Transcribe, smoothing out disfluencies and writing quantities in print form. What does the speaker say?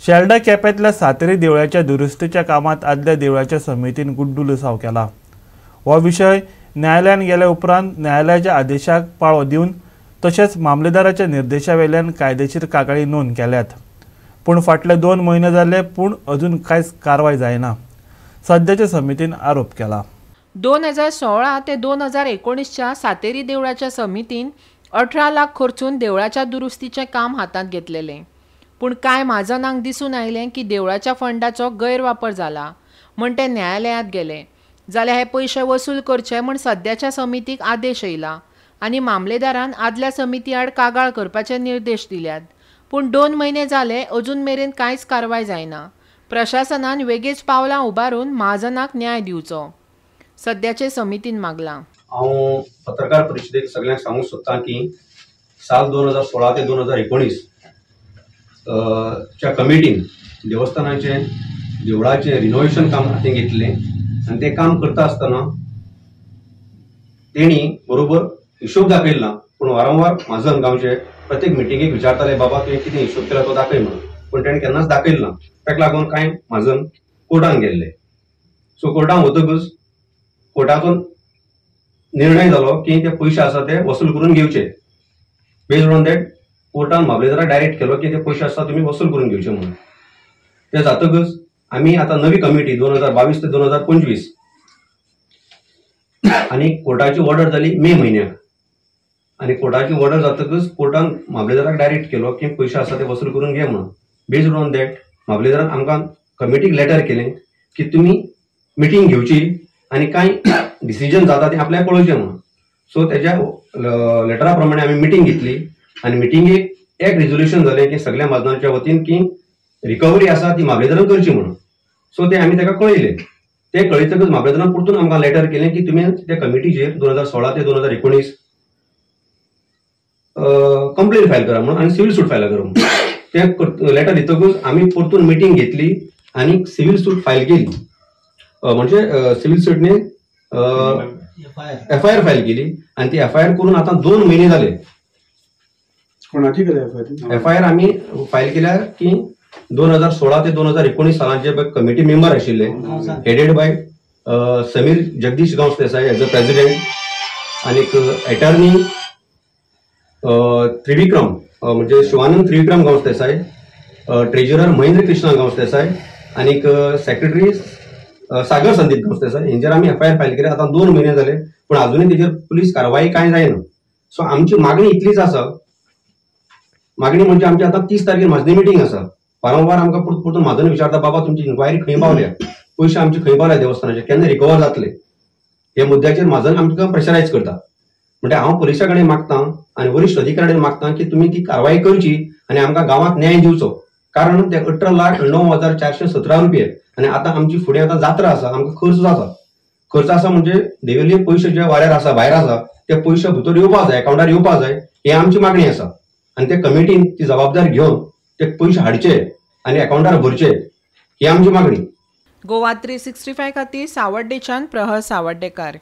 शेल्डा केपेंतल्या सातेरी देवळाच्या दुरुस्तीच्या कामात आदल्या देवळाच्या समितीन गुड्डू लुसाव केला. हो विशय न्यायालयान गेल्या उपरांत न्यायालयाच्या आदेशाक पाळो दिवन तशेंच मामलेदाराच्या निर्देशा वेल्यान कायदेशीर कागाळी नोंद केल्यात. पूण फाटले 2 म्हयने जाले पूण अजून कांयच कारवाय जायना. सद्याच्या समितीन आरोप केला. 2016 ते 2019च्या सातेरी देवळाच्या समितीन 18 लाख खर्चून देवळाच्या दुरुस्तीचें काम हातांत घेतलेलें. पूण कांय म्हाजनांक दिसून आयलें की देवळाच्या फंडाचो गैरवापर जाला म्हण ते न्यायालयांत गेले. जाल्यार हे पयशे वसूल करचे म्हण सद्याच्या समितीक आदेश येयला आनी मामलेदारान आदल्या समिती आड कागाळ करपाचे निर्देश दिल्यात. पूण 2 म्हयने जाले अजून मेरेन कांयच कारवाय जायना. प्रशासनान वेगीच पावलां उबारून म्हाजनाक न्याय दिवचो सद्याचे समितीन मागलां. हांव पत्रकार परिशदेक सगळ्यांक सांगूंक सोदतां की साल 2016 ते 2019 च्या कमिटीन देवस्थानाचें देवळाचें रिनोवेशन काम हातीन घेतलें आनी तें काम करता आसतना तेणी बरोबर हिशोब दाखयलो ना, पूण वारंवार म्हाजन गांवचे प्रत्येक मिटिंगेक विचारताले, बाबा तुवें कितें हिशोब केला तो दाखय म्हणून, पूण तेणें केन्नाच दाखयलो ना. ताका लागून कांय म्हाजन कोर्टान गेल्ले. सो कोर्टान वतकच कोर्टाचो निर्णय जालो की ते पयशे आसा ते वसूल करून घेवचे. बेज्ड ऑन that कोर्टान मामलेदाराक डायरेक्ट केलो की ते पयशे आसा तुमी वसूल करून घेवचे म्हणून. ते जातकच आमी आतां नवी कमिटी 2022 ते 2025 आनी कोर्टाची ऑर्डर जाली मे म्हयन्याक आनी कोर्टाची ऑर्डर जातकच कोर्टान मामलेदाराक डायरेक्ट केलो की पयशे आसा ते वसूल करून घे म्हणून. बेज्ड ऑन that मामलेदारान आमकां कमिटीक लेटर केलें की तुमी मिटींग घेवची आनी कांय डिसिजन जाता तें आपल्याक कळोवचें म्हणून. सो तेज्या लेटरा प्रमाणे आमी मिटींग घेतली आनी मिटिंगेक एक रेजोल्युशन जालें की सगळ्या म्हाजनांच्या वतीन की रिकवरी आसा ती मामलेदारान करची म्हणून. सो ते आमी ताका कळयलें. ते कळयतकच मामलेदारान परतून आमकां लेटर केलें की तुमी त्या कमिटीचेर 2016 ते 2019 कंप्लेन फायल करा म्हणून आनी सिव्हील सूट फायल करा म्हणून. ते लेटर दितकच आमी परतून मिटींग घेतली आनी सिव्हील सूट फायल केली, म्हणजे सिव्हील सूटने एफआयआर फायल केली आनी ती एफआयआर करून आतां 2 म्हयने जाले. कोणाची केल्या एफआयआर? आमी फायल केल्या की 2016 ते 2019 सालांचे कमिटी मेंबर आशिल्ले, headed by Sameer Jagdish Gawas Desai as a president आनीक एटर्नी त्रिविक्रम म्हणजे शिवानंद त्रिविक्रम गांवस देसाय, ट्रेजरर महेंद्र कृष्णा गांवस देसाय आनीक सेक्रेटरी सागर संदीप गांवस देसाय हेंचेर आमी एफआयआर फायल केल्या. आतां 2 म्हयने जाले पूण अजुनूय तेजेर पुलीस कारवाई कांय जायना. सो आमची मागणी इतलीच आसा, मागणी म्हणजे आमची आतां 30 तारखेर म्हाजनी मिटींग आसा. वारंवार आमकां परतून परतून म्हाजन विचारता, बाबा तुमची इन्क्वायरी खंय पावल्या, पयशे आमचे खंय पावल्या देवस्थानाचे, केन्ना रिकवर जातले, हे मुद्द्याचेर म्हाजन आमकां प्रेशरायज करता. म्हणजे हांव पुलिसा कडेन मागता आनी वरिश्ठ अधिकाऱ्या कडेन मागता की तुमी ती कारवाई करची आनी आमकां गांवांत न्याय दिवचो. कारण ते 18,09,417 रुपये आनी आतां आमची फुडें आतां जात्रा आसा, आमकां खर्च जाता. खर्च आसा म्हणजे देवेले पयशे जे वाऱ्यार आसा, भायर आसा, ते पयशे भितर येवपा जाय, अकावंटार येवपा जाय, ही आमची मागणी आसा. आनी ते कमिटीन ती जबाबदारी घेवन ते पयशे हाडचे आनी अकावंटार भरचे, ही आमची मागणी. गोवा 365 खातीर सावड्डेच्यान प्रहर सावड्डेकार.